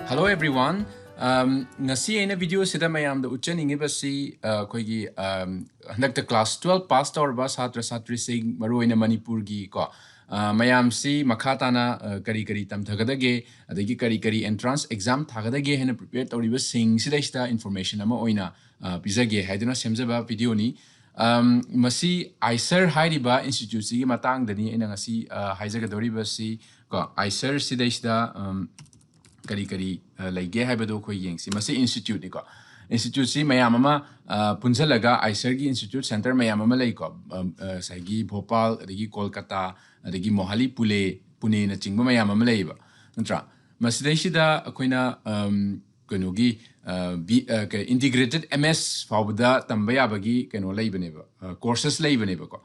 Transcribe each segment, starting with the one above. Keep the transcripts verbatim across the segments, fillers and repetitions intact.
Hello everyone. Um, ꯉꯁꯤ ꯑꯩꯅ ꯚꯤꯗꯤꯑꯣꯁꯤꯗ ꯃꯌꯥꯝꯗ ꯎꯠꯆꯅꯤꯡꯉꯤꯕꯁꯤ, ꯑ, ꯑꯩꯈꯣꯏꯒꯤ, um, ꯍꯟꯗꯛꯇ ꯀ꯭ꯂꯥꯁ ꯇꯨꯋꯦꯜꯐ ꯄꯥꯁ ꯇꯧꯔꯕ ꯁꯥꯇ꯭ꯔ ꯁꯥꯇ꯭ꯔꯤꯁꯤꯡ, ꯃꯔꯨꯑꯣꯏꯅ ꯃꯅꯤꯄꯨꯔꯒꯤ ꯀꯣ, ꯑ, ꯃꯌꯥꯝꯁꯤ ꯃꯈꯥ ꯇꯥꯅ, ꯑ, ꯀꯔꯤ ꯀꯔꯤ ꯇꯝꯊꯒꯗꯒꯦ, ꯑꯗꯒꯤ ꯀꯔꯤ ꯀꯔꯤ ꯑꯦꯟꯇ꯭ꯔꯥꯟꯁ ꯑꯦꯛꯖꯥꯝ ꯊꯥꯒꯗꯒꯦ ꯍꯥꯏꯅ ꯄ꯭ꯔꯤꯄꯦꯌꯔ ꯇꯧꯔꯤꯕꯁꯤꯡꯁꯤꯗꯩꯁꯤꯗ ꯏꯟꯐꯣꯔꯃꯦꯁꯟ ꯑꯃ ꯑꯣꯏꯅ, ꯑ, ꯄꯤꯖꯒꯦ ꯍꯥꯏꯗꯨꯅ ꯁꯦꯝꯖꯕ ꯚꯤꯗꯤꯑꯣꯅꯤ꯫ ꯑꯝ, ꯃꯁꯤ ꯑꯥꯏꯁꯔ ꯍꯥꯏꯔꯤꯕ ꯏꯟꯁꯇꯤꯇ꯭ꯌꯨꯠꯁꯤꯒꯤ ꯃꯇꯥꯡꯗꯅꯤ ꯑꯩꯅ ꯉꯁꯤ, ꯑ, ꯍꯥꯏꯖꯒꯗꯧꯔꯤꯕꯁꯤ ꯀꯣ꯫ ꯑꯥꯏꯁꯔ ꯁꯤꯗꯩꯁꯤꯗ, ꯑꯝ, ꯀꯔꯤ ꯀꯔꯤ, ꯑ, ꯂꯩꯒꯦ ꯍꯥꯏꯕꯗꯨ ꯑꯩꯈꯣꯏ ꯌꯦꯡꯁꯤ꯫ ꯃꯁꯤ ꯏꯟꯁꯇꯤꯇ꯭ꯌꯨꯠꯅꯤꯀꯣ꯫ ꯏꯟꯁꯇꯤꯇ꯭ꯌꯨꯠꯁꯤ ꯃꯌꯥꯝ ꯑꯃ, ꯑ, ꯄꯨꯟꯁꯤꯜꯂꯒ ꯑꯥꯏꯁꯔꯒꯤ ꯏꯟꯁꯇꯤꯇ꯭ꯌꯨꯠ ꯁꯦꯟꯇꯔ ꯃꯌꯥꯝ ꯑꯃ ꯂꯩꯀꯣ꯫ ꯑꯝ, ꯑ, ꯉꯁꯥꯏꯒꯤ ꯚꯣꯄꯥꯜ, ꯑꯗꯒꯤ ꯀꯣꯜꯀꯇꯥ, ꯑꯗꯒꯤ ꯃꯣꯍꯥꯂꯤ, ꯄꯨꯂꯦ, ꯄꯨꯅꯦꯅꯆꯤꯡꯕ ꯃꯌꯥꯝ ꯑꯃ ꯂꯩꯌꯦꯕ, ꯅꯠꯇ꯭ꯔꯥ? ꯃꯁꯤꯗꯩꯁꯤꯗ ꯑꯩꯈꯣꯏꯅ, ꯑꯝ, ꯀꯩꯅꯣꯒꯤ, ꯑ, ꯕꯤ-, ꯑ, ꯀꯩ, ꯏꯟꯇꯤꯒ꯭ꯔꯦꯇꯦꯠ ꯑꯦꯝ ꯑꯦꯁ ꯐꯥꯎꯕꯗ ꯇꯝꯕ ꯌꯥꯕꯒꯤ ꯀꯩꯅꯣ ꯂꯩꯕꯅꯦꯕ, ꯑ, ꯀꯣꯔꯁꯦꯁ ꯂꯩꯕꯅꯦꯕꯀꯣ꯫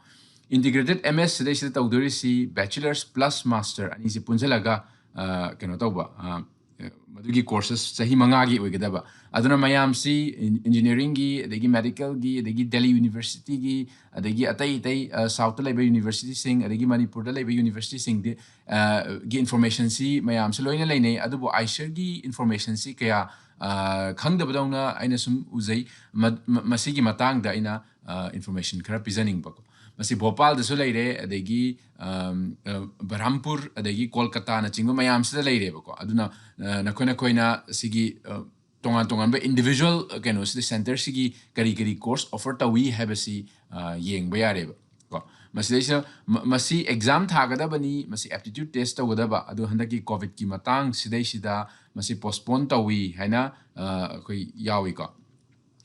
ꯏꯟꯇꯤꯒ꯭ꯔꯦꯇꯦꯠ ꯑꯦꯝ ꯑꯦꯁ ꯁꯤꯗꯩꯁꯤꯗ ꯇꯧꯗꯣꯔꯤꯁꯤ ꯕꯦꯆꯤꯂꯔꯁ ꯄ꯭ꯂꯁ ꯃꯥꯁꯇꯔ ꯑꯅꯤꯁꯤ ꯄꯨꯟꯁꯤꯜꯂꯒ, ꯑ, ꯀꯩꯅꯣ ꯇꯧꯕ, ꯑ, ꯃꯗꯨꯒꯤ ꯀꯣꯔꯁꯦꯁ ꯆꯍꯤ ꯃꯉꯥꯒꯤ ꯑꯣꯏꯒꯗꯕ꯫ ꯑꯗꯨꯅ ꯃꯌꯥꯝꯁꯤ ꯏꯟ-, ꯏꯟꯖꯤꯅꯤꯌꯥꯔꯤꯡꯒꯤ, ꯑꯗꯒꯤ ꯃꯦꯗꯤꯀꯦꯜꯒꯤ, ꯑꯗꯒꯤ ꯗꯦꯜꯂꯤ ꯌꯨꯅꯤꯚꯔꯁꯤꯇꯤꯒꯤ, ꯑꯗꯒꯤ ꯑꯇꯩ ꯑꯇꯩ, ꯑ, ꯁꯥꯎꯠꯇ ꯂꯩꯕ ꯌꯨꯅꯤꯚꯔꯁꯤꯇꯤꯁꯤꯡ, ꯑꯗꯒꯤ ꯃꯅꯤꯄꯨꯔꯗ ꯂꯩꯕ ꯌꯨꯅꯤꯚꯔꯁꯤꯇꯤꯁꯤꯡꯗꯤ, ꯑ, ꯒꯤ ꯏꯟꯐꯣꯔꯃꯦꯁꯟꯁꯤ ꯃꯌꯥꯝꯁꯨ ꯂꯣꯏꯅ ꯂꯩꯅꯩ, ꯑꯗꯨꯕꯨ ꯑꯥꯏꯁꯔꯒꯤ ꯏꯟꯐꯣꯔꯃꯦꯁꯟꯁꯤ ꯀꯌꯥ, ꯑ, ꯈꯪꯗꯕꯗꯧꯅ ꯑꯩꯅ ꯁꯨꯝ ꯎꯖꯩ꯫ ꯃ-, ꯃ-, ꯃꯁꯤꯒꯤ ꯃꯇꯥꯡꯗ ꯑꯩꯅ, ꯑ, ꯏꯟꯐꯣꯔꯃꯦꯁꯟ ꯈꯔ ꯄꯤꯖꯅꯤꯡꯕꯀꯣ꯫ ꯃꯁꯤ ꯚꯣꯄꯥꯜꯗꯁꯨ ꯂꯩꯔꯦ, ꯑꯗꯒꯤ, ꯑꯝ, ꯑ, ꯕꯔꯍꯝꯄꯨꯔ, ꯑꯗꯒꯤ ꯀꯣꯜꯀꯇꯥꯅꯆꯤꯡꯕ ꯃꯌꯥꯝꯁꯤꯗ ꯂꯩꯔꯦꯕꯀꯣ꯫ ꯑꯗꯨꯅ, ꯑ, ꯅꯈꯣꯏ ꯅꯈꯣꯏꯅ ꯁꯤꯒꯤ, ꯑ, ꯇꯣꯉꯥꯟ ꯇꯣꯉꯥꯟꯕ ꯏꯟꯗꯤꯚꯤꯖꯨꯋꯦꯜ, ꯑ, ꯀꯩꯅꯣꯁꯤꯗ, ꯁꯦꯟꯇꯔꯁꯤꯒꯤ ꯀꯔꯤ ꯀꯔꯤ ꯀꯣꯔꯁ ꯑꯣꯐꯔ ꯇꯧꯏ ꯍꯥꯏꯕꯁꯤ, ꯑ, ꯌꯦꯡꯕ ꯌꯥꯔꯦꯕ ꯀꯣ꯫ ꯃꯁꯤꯗꯩꯁꯤꯗ ꯃ-, ꯃꯁꯤ ꯑꯦꯛꯖꯥꯝ ꯊꯥꯒꯗꯕꯅꯤ, ꯃꯁꯤ ꯑꯦꯞꯇꯤꯇ꯭ꯌꯨꯠ ꯇꯦꯁ ꯇꯧꯒꯗꯕ, ꯑꯗꯨ ꯍꯟꯗꯛꯀꯤ ꯀꯣꯚꯤꯗꯀꯤ ꯃꯇꯥꯡꯁꯤꯗꯩꯁꯤꯗ ꯃꯁꯤ ꯄꯣꯁꯄꯣꯟ ꯇꯧꯏ ꯍꯥꯏꯅ, ꯑ, ꯑꯩꯈꯣꯏ ꯌꯥꯎꯏꯀꯣ꯫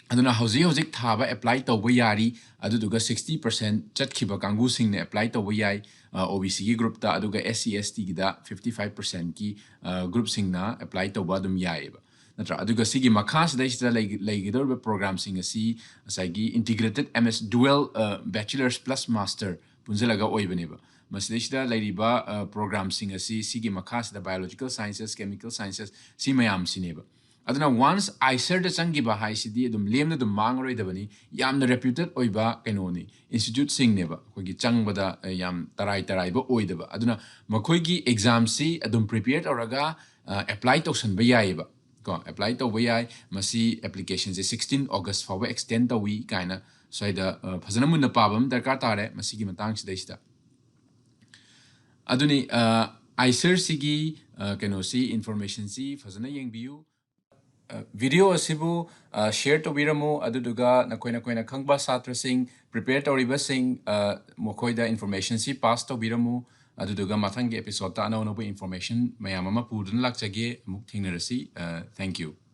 ꯑꯗꯨꯅ ꯍꯧꯖꯤꯛ ꯍꯧꯖꯤꯛ ꯊꯥꯕ ꯑꯦꯄ꯭ꯂꯥꯏ ꯇꯧꯕ ꯌꯥꯔꯤ, ꯑꯗꯨꯗꯨꯒ ꯁꯤꯛꯁꯇꯤ ꯄꯥꯔꯁꯦꯟ ꯆꯠꯈꯤꯕ ꯀꯥꯡꯕꯨꯁꯤꯡꯅ ꯑꯦꯄ꯭ꯂꯥꯏ ꯇꯧꯕ ꯌꯥꯏ, ꯑ, ꯑꯣ ꯕꯤ ꯁꯤꯒꯤ ꯒ꯭ꯔꯨꯞꯇ, ꯑꯗꯨꯒ S C S ꯇꯤꯒꯤꯗ fifty five ꯄꯥꯔꯁꯦꯟꯀꯤ, ꯑ, ꯒ꯭ꯔꯨꯞꯁꯤꯡꯅ ꯑꯦꯄ꯭ꯂꯥꯏ ꯇꯧꯕ ꯑꯗꯨꯝ ꯌꯥꯏꯑꯕ, ꯅꯠꯇ꯭ꯔꯥ? ꯑꯗꯨꯒ ꯁꯤꯒꯤ ꯃꯈꯥꯁꯤꯗꯩꯁꯤꯗ ꯂꯩ-, ꯂꯩꯒꯗꯧꯔꯤꯕ ꯄ꯭ꯔꯣꯒ꯭ꯔꯥꯝꯁꯤꯡ ꯑꯁꯤ ꯉꯁꯥꯏꯒꯤ ꯏꯟꯇꯤꯒ꯭ꯔꯦꯇꯦꯠ ꯑꯦꯝ ꯑꯦꯁ ꯗꯨꯋꯦꯜ, ꯑ, ꯕꯦꯆꯤꯂꯔꯁ ꯄ꯭ꯂꯁ ꯃꯥꯁꯇꯔ ꯄꯨꯟꯁꯤꯜꯂꯒ ꯑꯣꯏꯕꯅꯦꯕ꯫ ꯃꯁꯤꯗꯩꯁꯤꯗ ꯂꯩꯔꯤꯕ, ꯑ, ꯄ꯭ꯔꯣꯒ꯭ꯔꯥꯝꯁꯤꯡ ꯑꯁꯤ ꯁꯤꯒꯤ ꯃꯈꯥꯁꯤꯗ ꯕꯥꯏꯑꯣꯂꯣꯖꯤꯀꯦꯜ ꯁꯥꯏꯟꯁꯦꯁ, ꯀꯦꯃꯤꯀꯦꯜ ꯁꯥꯏꯟꯁꯦꯁ, ꯁꯤ ꯃꯌꯥꯝꯁꯤꯅꯦꯕ꯫ ꯑꯗꯨꯅ ꯋꯥꯟꯁ ꯑꯥꯏꯁꯔꯗ ꯆꯪꯈꯤꯕ ꯍꯥꯏꯁꯤꯗꯤ ꯑꯗꯨꯝ ꯂꯦꯝꯅ ꯑꯗꯨꯝ ꯃꯥꯡꯉꯔꯣꯏꯗꯕꯅꯤ, ꯌꯥꯝꯅ ꯔꯦꯄ꯭ꯌꯨꯇꯦꯠ ꯑꯣꯏꯕ ꯀꯩꯅꯣꯅꯤ, ꯏꯟꯁꯇꯤꯇ꯭ꯌꯨꯠꯁꯤꯡꯅꯦꯕ꯫ ꯑꯩꯈꯣꯏꯒꯤ ꯆꯪꯕꯗ, ꯑ, ꯌꯥꯝ ꯇꯔꯥꯏ ꯇꯔꯥꯏꯕ ꯑꯣꯏꯗꯕ꯫ ꯑꯗꯨꯅ ꯃꯈꯣꯏꯒꯤ ꯑꯦꯛꯖꯥꯝꯁꯤ ꯑꯗꯨꯝ ꯄ꯭ꯔꯤꯄꯦꯌꯔ ꯇꯧꯔꯒ, ꯑꯦꯄ꯭ꯂꯥꯏ ꯇꯧꯁꯟꯕ ꯌꯥꯏꯌꯦꯕ꯫ ꯀꯣ, ꯑꯦꯄ꯭ꯂꯥꯏ ꯇꯧꯕ ꯌꯥꯏ꯫ ꯃꯁꯤ ꯑꯦꯄ꯭ꯂꯤꯀꯦꯁꯟꯁꯦ ꯁꯤꯛꯁꯇꯤꯟ ꯑꯣꯒꯁ ꯐꯥꯎꯕ ꯑꯦꯛꯁꯇꯦꯟ ꯇꯧꯏ ꯀꯥꯏꯅ ꯁ꯭ꯋꯥꯏꯗ, ꯑ, ꯐꯖꯅ ꯃꯨꯟꯅ ꯄꯥꯕ ꯑꯃ ꯗꯔꯀꯥꯔ ꯇꯥꯔꯦ ꯃꯁꯤꯒꯤ ꯃꯇꯥꯡꯁꯤꯗꯩꯁꯤꯗ꯫ ꯑꯗꯨꯅꯤ, ꯑ, ꯑꯥꯏꯁꯔꯁꯤꯒꯤ, ꯑ, ꯀꯩꯅꯣꯁꯤ, ꯏꯟꯐꯣꯔꯃꯦꯁꯟꯁꯤ ꯐꯖꯅ ꯌꯦꯡꯕꯤꯌꯨ꯫ ꯑ, ꯚꯤꯗꯤꯑꯣ ꯑꯁꯤꯕꯨ, ꯑ, ꯁꯤꯌꯔ ꯇꯧꯕꯤꯔꯝꯃꯨ, ꯑꯗꯨꯗꯨꯒ ꯅꯈꯣꯏ, ꯅꯈꯣꯏꯅ ꯈꯪꯕ ꯁꯥꯇ꯭ꯔꯁꯤꯡ, ꯄ꯭ꯔꯤꯄꯦꯌꯔ ꯇꯧꯔꯤꯕꯁꯤꯡ, ꯑ, ꯃꯈꯣꯏꯗ ꯏꯟꯐꯣꯔꯃꯦꯁꯟꯁꯤ ꯄꯥꯁ ꯇꯧꯕꯤꯔꯝꯃꯨ꯫ ꯑꯗꯨꯗꯨꯒ ꯃꯊꯪꯒꯤ ꯑꯦꯄꯤꯁꯣꯗꯇ ꯑꯅꯧ ꯑꯅꯧꯕ ꯏꯟꯐꯣꯔꯃꯦꯁꯟ ꯃꯌꯥꯝ ꯑꯃ ꯄꯨꯗꯨꯅ ꯂꯥꯛꯆꯒꯦ꯫ ꯑꯃꯨꯛ ꯊꯦꯡꯅꯔꯁꯤ꯫ ꯑ, thank you꯫